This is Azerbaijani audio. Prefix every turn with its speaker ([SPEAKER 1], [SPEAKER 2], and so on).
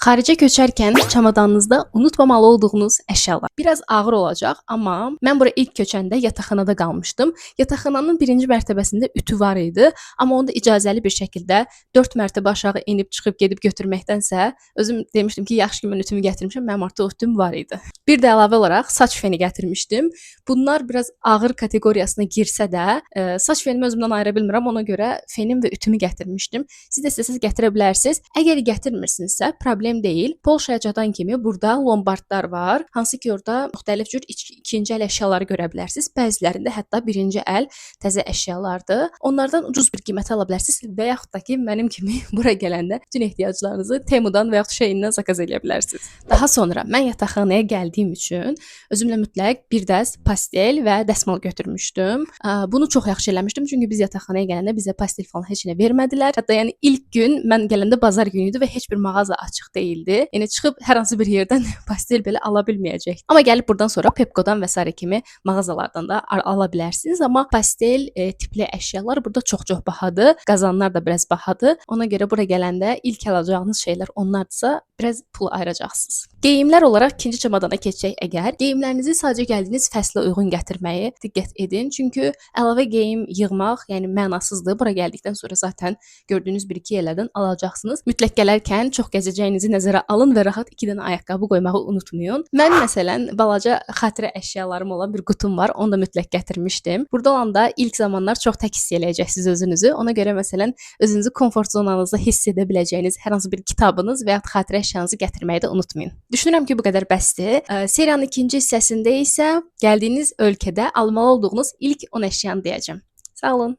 [SPEAKER 1] Xaricə köçərkən çamadanınızda unutmamalı olduğunuz əşyalar. Biraz ağır olacaq, amma mən bura ilk köçəndə yataqxanada qalmışdım. Yataqxananın birinci mərtəbəsində ütü var idi, amma onu da icazəli bir şəkildə 4 mərtəbə aşağı enib çıxıb gedib götürməkdənsə, özüm demişdim ki, yaxşı ki mən ütümü gətirmişəm, mənim artıq ütüm var idi. Bir də əlavə olaraq saç feni gətirmişdim. Bunlar biraz ağır kateqoriyasına girsə də, saç fenimi özümdən ayıra bilmirəm, ona görə fenim və ütümü gətirmişdim. Siz də istəsəniz gətirə bilərsiniz. Əgər gətirmirsinizsə, problem deyil. Polşaya çatan kimi burada lombardlar var, hansı ki orada müxtəlif cür ikinci əl əşyaları görə bilərsiniz. Bəzilərində hətta birinci əl təzə əşyalardır. Onlardan ucuz bir qiymətə ala bilərsiniz və yaxud da ki, mənim kimi bura gələndə bütün ehtiyaclarınızı Temudan və yaxud Sheindən zakaz eləyə bilərsiniz. Daha sonra mən yataqxanaya gəldiyim üçün özümlə mütləq bir dəst pastel və dəsmal götürmüşdüm. Bunu çox yaxşı eləmişdim, çünki biz yataqxanaya gələndə bizə pastel falan heç nə vermədilər. Hətta yəni ilk gün mən gələndə bazar günü idi və heç bir mağaza açıq deyildi. Yəni çıxıb hər hansı bir yerdən pastel belə ala bilməyəcəkdim. Amma gəlib buradan sonra Pepco-dan və sairə kimi mağazalardan da ala bilərsiniz. Amma pastel tipli əşyalar burada çox-çox bahadır. Qazanlar da biraz bahadır. Ona görə bura gələndə ilk alacağınız şeylər onlardısa, biraz pul ayıracaqsınız. Geyimlər olaraq ikinci çamadana keçsək əgər, geyimlərinizi sadəcə gəldiyiniz fəslə uyğun gətirməyi diqqət edin. Çünki əlavə geyim yığmaq, yəni mənasızdır. Bura gəldikdən sonra zaten gördüyünüz bir-iki yerlərdən alacaqsınız. Mütləq gələrkən çox gəzəcəyinizi nəzərə alın və rahat 2 dənə ayaqqabı qoymağı unutmayın. Mən məsələn balaca xatirə əşyalarım olan bir qutum var. Onu da mütləq gətirmişdim. Burada olanda ilk zamanlar çox tək hiss eləyəcəksiniz özünüzü. Ona görə məsələn özünüzü komfort zonanızda hiss edə biləcəyiniz hər hansı bir kitabınız və ya xatirə əşyanızı gətirməyi də unutmayın. Düşünürəm ki, bu qədər bəsdir. Seriyanın ikinci hissəsində isə gəldiyiniz ölkədə almalı olduğunuz ilk 10 əşyanı deyəcəm. Sağ olun.